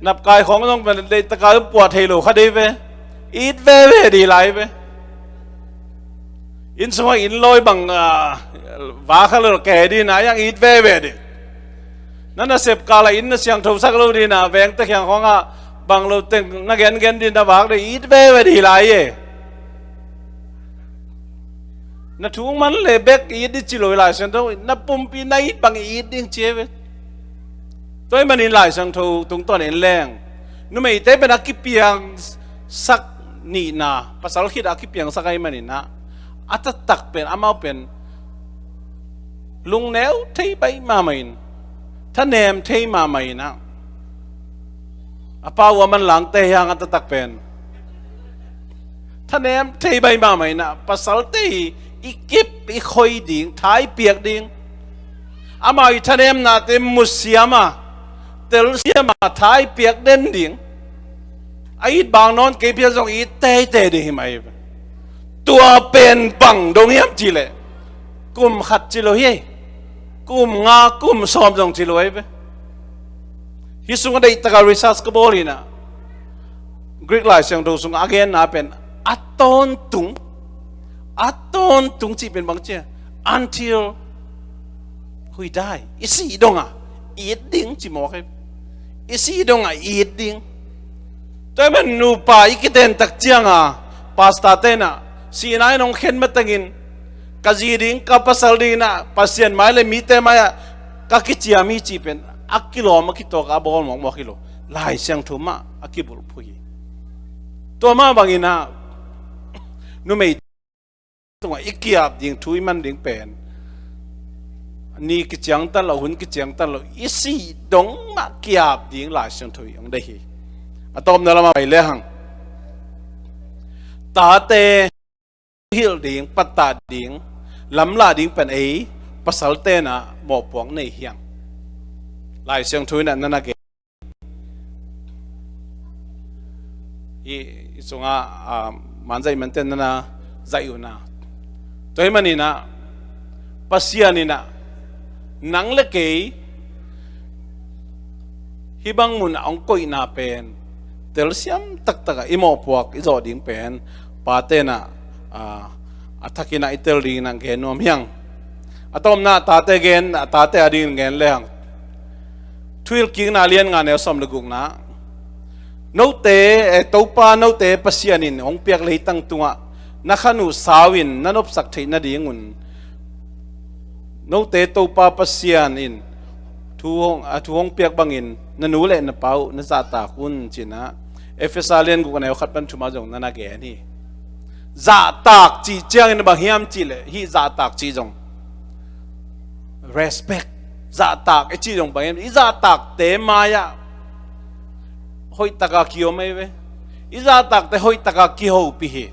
napkai khawng zong pen leitak a puah thei lo kha ding ve. It veve ding hi lai ve. Inn sungah inn lawi bang, ah, va kha lo kei ding in ah, a iang it veve ding. Na nasep kal ah inn na siangthosak lo ding in ah, vengte kiang khawngah bang lo teng na gengen ding in ah, vak ding it veve ding hi lai e. Na thu man le bek it ding ci lo hi, Lai Siangtho na pumpi na it bang it ding ci e ve. Tua ahih manin Lai Siangtho tungtawn en leng, numeite pen a kipiangsak nihna, pasal khit a kipiangsak ahih manin ah, a taktak pen, amau pen lungneu thei bai mahmah in, thanem thei mahmah in ah, a pa uh a manlangte hi hang a taktak pen thanem thei bai mahmah in ah, pasalte i kip i khoi ding, tha i piak ding, amau i thanemnate musiam a, telsiam a, tha i piak den ding, a it bang nawn kei phial zong it teitei ding hi mah hi. Tua pen bang dong hiam cih leh, kum khat ci lo hi. Kum nga, kum sawm zong ci lo ahi ve. Hih sungah deihtak a research ka bawl in ah, Greek Lai Siangtho sungah a genna pen a tawntung, a tawntung cih pen bang ci a, until we die. I sih dong a it ding ci mawk ahi. I sih dong a it ding. Tua ahih manin nupa i kiten tak ciang a, pastorte in ah, sihna in hong khen matengin, ka zi ding, ka pasal ding in ah, Pasian mai le mite mai ah ka kiciam hi cih pen a kilawm a kitawk a bawl mawkmawk hi lo. Lai Siangtho mah a kibulphuh hi. Tua mah bangin ah, numei tungah i ki-ap ding, thu i man ding pen, ni kiciangtan lo, hun kiciangtan lo, i sih dong mah ki-ap ding Lai Siangtho in hong deih hi. A tawpna lamah pai lehang, tate hilh ding, pattah ding, lamlah ding pen ei pasalte in ah mawhpuak nei hi hang. Lai Siangtho in ah na na gen hi. I sungah, ah, man zaih mante na na zaih uh na. Tua ahih manin ah, Pasian in ah nang le kei hih bang mun ah hong koihna pen telsiam taktak ah i mawhpuak i zawh ding pen, pate in ah, ah, a thak in ah i tel ding in ah gen nuam hi hang. A tawpna tate gen, a tate a ding in gen lehang, Thuhilhkikna lian nga neu sawm le gukna, note, eh, Topa note Pasian in hong piak leitang tungah na khan uh sau in na nopsak theih nadingun, note Topa Pasian in thu hong, a thu hong piak bangin na nu le na pa uh na zahtak un, ci-in ah Efesa lian guk neu khat pan thum ah zong na na gen hi. Zahtak cih ciangin bang hiam cih leh, hih zahtak cih zong respect, zahtak i cih zong bang hiam, i zahtakte mai-ah hoihtak a kiom ahi ve. I zahtakte hoihtak a kihopih hi.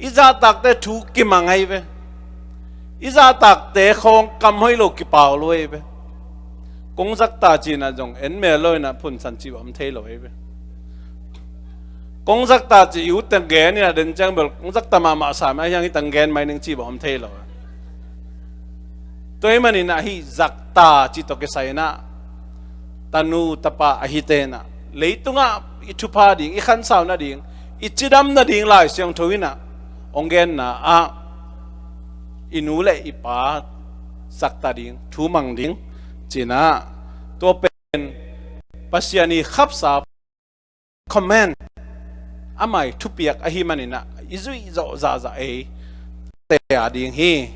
I zahtakte thu kimang ahi ve. I zahtakte khawng kam hoih lo kipau lo ahi ve. Kong zahtak ci-in ah zong en mel lo in ah phunsan cih om thei lo ahi ve. Kong zakta ci i ut teng gen in ah, den ciang bel kong zakta mahmah sam a hiang hi teng gen mai ning ci bawm thei lo. Tua hi manin ah hih zakta ci tawh kisai in ah tanu tapa ahite in ah leitungah i thupha ding, i khansau nading, i cidam nading Lai Siangtho in ah hong genna ah i nu le i pa zakta ding, thu mang ding ci in ah, tua pen Pasian i khapsa command, amah i thupiak ahi manin ah i zuih zawh zahzah ei te a ding hi.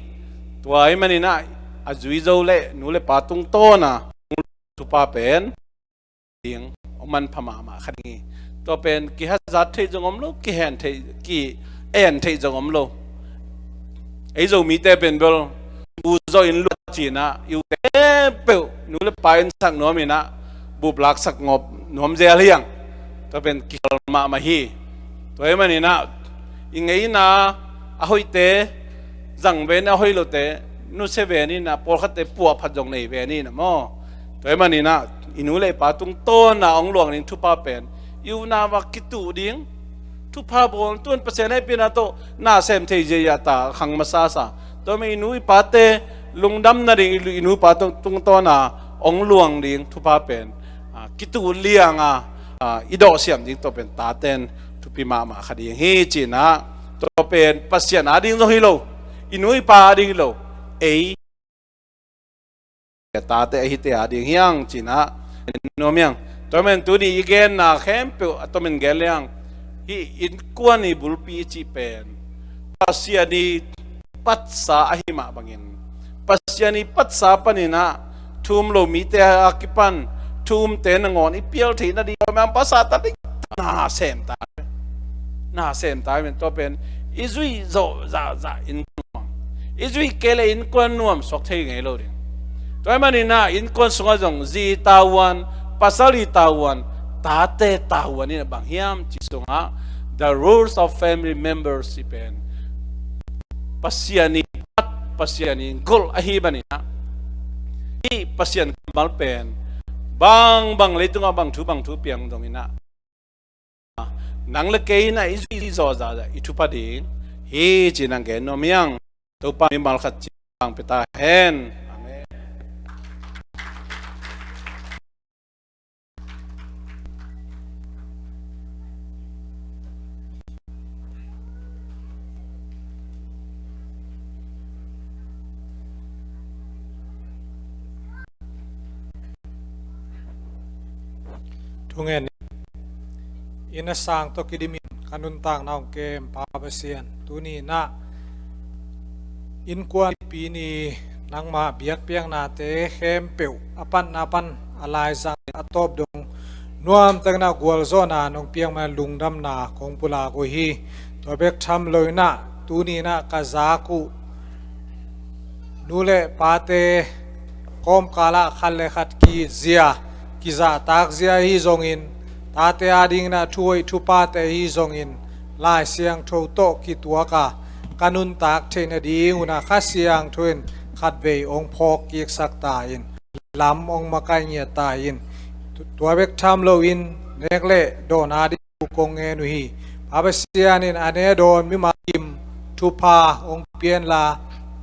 Tua ahi manin ah a zui zo le nu le pa tungtawn a thupha pen ding hong manpha mahmah kha ding hi. Tua pen kihazat theih zong om lo, kihen theih, ki-en theih zong om lo. Ei Zomite pen bel u zawh in luat ci in ah i ute peuh nu le pa in sak nuam in ah bup laksak ngawp nuam zel hiang. Tua pen kikhol mahmah hi. Tua hi manin ah i ngeina a hoihte zang ve in ah, a hoih lote nusia ve in ah, pawlkhatte puahphat zong nei ve in ah maw. Tua hi manin ah i nu le i pa tungtawn a hong luang ding thupha pen i unau a kituh ding thupha bawl, tu'n Pasian hehpihna tawh na sem thei ziahziah ta khang masa sa. Tua manin i nu i pate lungdam nading, i nu i pa tung, tungtawn a hong luang ding thupha pen, a, kituh liang a, a, i dawhsiam ding tua pen tate'n thupi mahmah kha ding hi ci in ah, tua pen Pasian a ding zong hi lo, i nu i pa a ding hi lo, ei tate ahite a ding hiang ci in ah nuam hiang. Tua manin tuni i genna khempeuh a tomin gen leng, hih innkuan i bulpi i cih pen Pasian i patsa ahi mah bangin, Pasian i patsa panin ah thu um lo mite a kipan thu umte nangawn i pial theih nading, tua manin Satan ding na sem ta, na sem ta hi manin tua pen i zuih zawh zahzah in nuam, i zuih kei le innkuan nuam suak thei ngei lo ding. Tua hi manin ah innkuan sungah zong zi tavuan, pasal i tavuan, tate tavuan in a bang hiam cih sungah the roles of family members i pen Pasian i pat, Pasian i golh ahi manin ah, hih Pasian kammal pen bangbang leitungah bang thu bang thu piang dong in ah, nang le kei in ah i zuih zawh zahzah i thupha ding hi ci in ah gen nuam hiang. Topa mimal khat ci bang pia ta hen. Amen. Thungen in, inn a sang tawh kidimin ka nuntakna hong kem Pa Pasian, tuni in ah innkuanpi ni nangmah biakpiaknate khempeuh a panna pan a laizang a tawp dong nuamtakin ah gualzawhna nong piak manin lungdamna kong pulak uh hi. Tua bek tham lo in ah tuni in ah ka zak uh nu le pate kawmkal ah khat le khat kizia, kizahtak zia ahi zongin, tate adingin ah thuhoih thupate ahi zongin, Lai Siangtho tawh kituak a ka nuntak theih nadingun ah Kha Siangtho in khatvei hong phawk kiksak ta in, lam hong makaih ngiat ta in. Tu-, tua bek tham loin nek le dawn ading kong ngen uh hi. Pa Pasian in a ne dawn mimal kim thupha hong pia inla,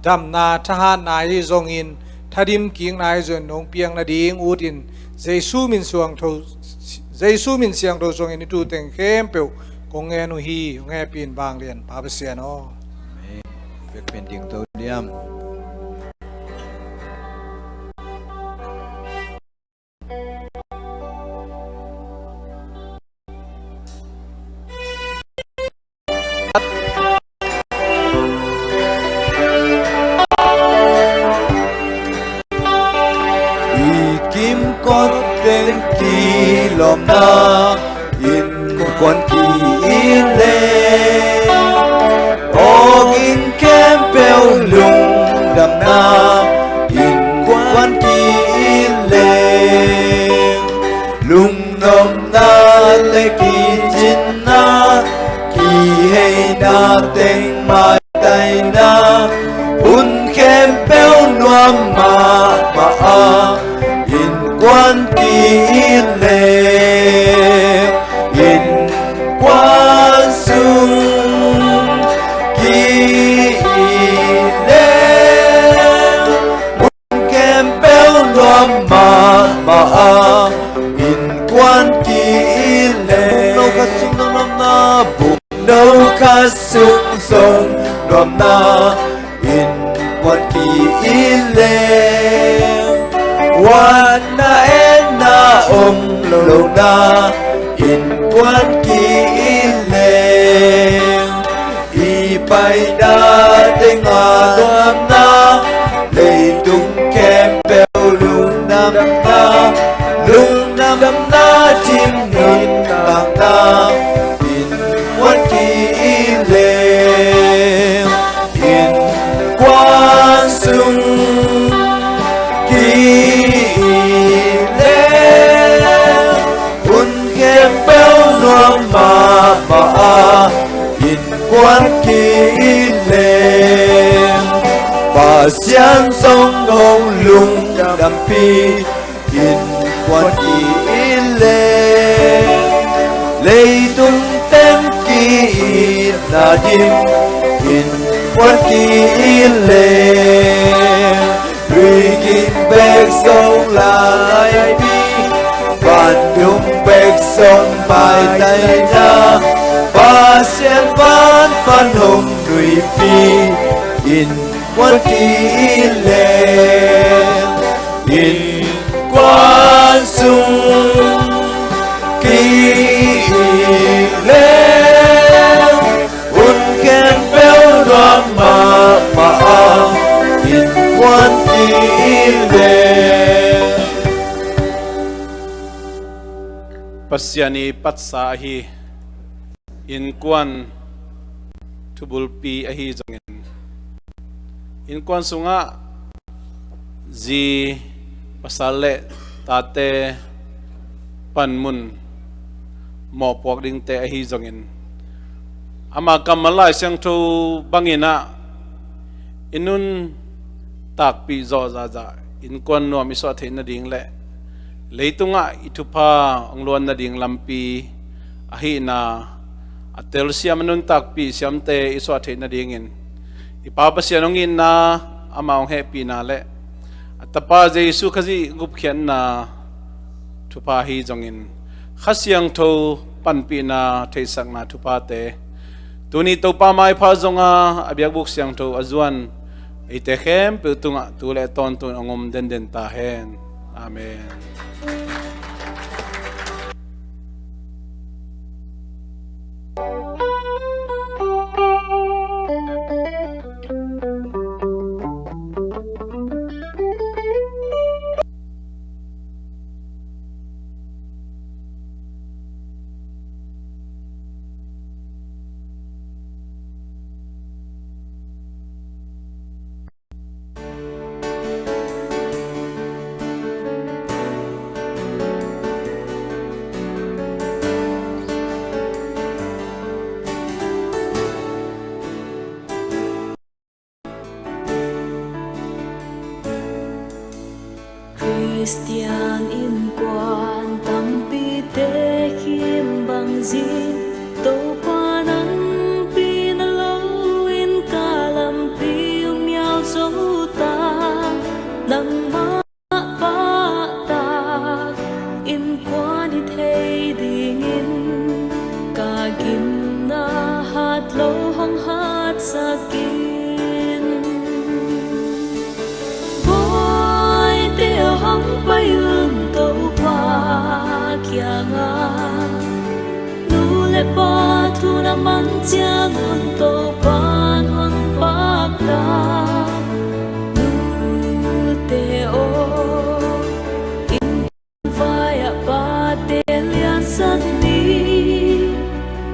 damna, thahatna ahi zongin, thadim kikna ahi zongin hong piak nading utin, Jesu min siangtho, Jesu min siangtho suangin i tu teng khempeuh kong ngen uh hi. Hong hehpih in vanglian Pa Pasian aw. Amen. Vekpi in dingto diam. I kimkot teng kilawmna innkuan ki-it leng, awging khempeuh lungdamna innkuan ki-it leng, lungnopna le kicinna, kiheina teng maitaina, hun khempeuh nuam mahmah a innkuan ki-it leng, innkuan Nuam mahmah a innkuan ki-it leh, bungno khat sung zong nuamna, bungno khat sung zong nuamna, innkuan ki-it leh, huatna etna om lohna, innkuan ki-it leh, i paina tengah nuamna, leitung khempeuh lungdamna, lungdamna, thingnitna, innkuan ki-it leh, innkuan sung ki-it leh, hun khempeuh nuam mahmah a innkuan ki-it leh, Pasian zong hong lungdampih innkuan ki-it leh, leitung teng ki-itna ding innkuan ki-it leh, tuiging bek zong laipi, vantung bek zong maitaina, Pasian van pan hong nuihpih innkuan ki-it leh, innkuan sung ki-it leh, hun khempeuh nuam mahmah a innkuan ki-it leh. Pasian i patsa ahi innkuan thubulpi ahi zongin, innkuan sungah zi, pasal le tate panmun mawhpuak dingte ahi zongin, ama kammal Lai Siangtho bangin ah i nuntakpih zawh zahzah innkuan nuam i suah theih nading le leitungah i thupha hong luan nading lampi ahihna a telsiam, a nuntakpih siamte i suah theih nadingin i Pa Pasian hong itna, amah hong hehpihna le a Tapa Jesu Khazih gupkhiatna thupha ahi zongin, Kha Siangtho panpihna theihsakna thuphate tuni Topa maipha zonga a biakbuk siangtho a zuan eite khempeuh tungah tu le tawntung hong om denden ta hen. Amen. Khristian innkuan tampite khimbang zing, Topa nangpi na loin ka lampi hong mial zo ta, nangmah pahtak innkuan hi thei dingin ka gimna hat lo hong hatsak in. Bawite hong pai un Topa kiangah, nu le pa thu na man ciangun Topa in hong pakta. Nute aw, inn vai-ah pate liansak ni.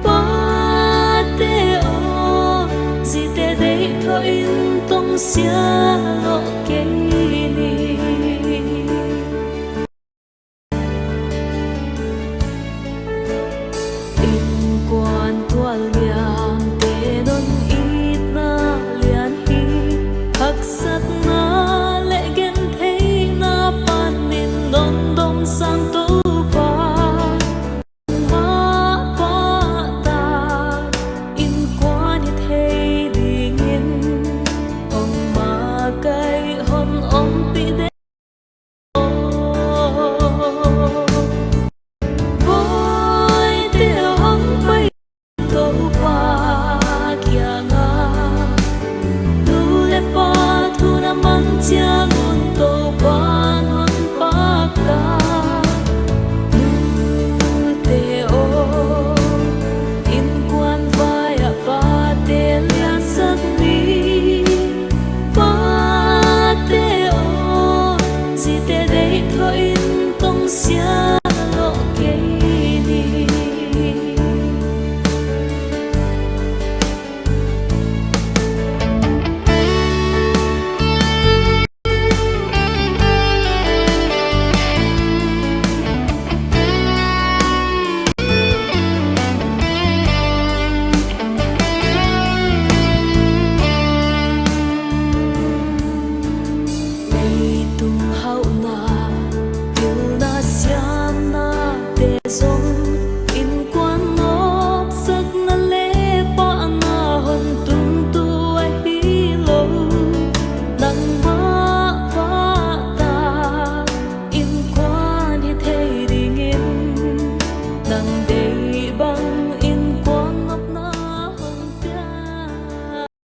Pate aw, zite deih thawhin tongsia lawh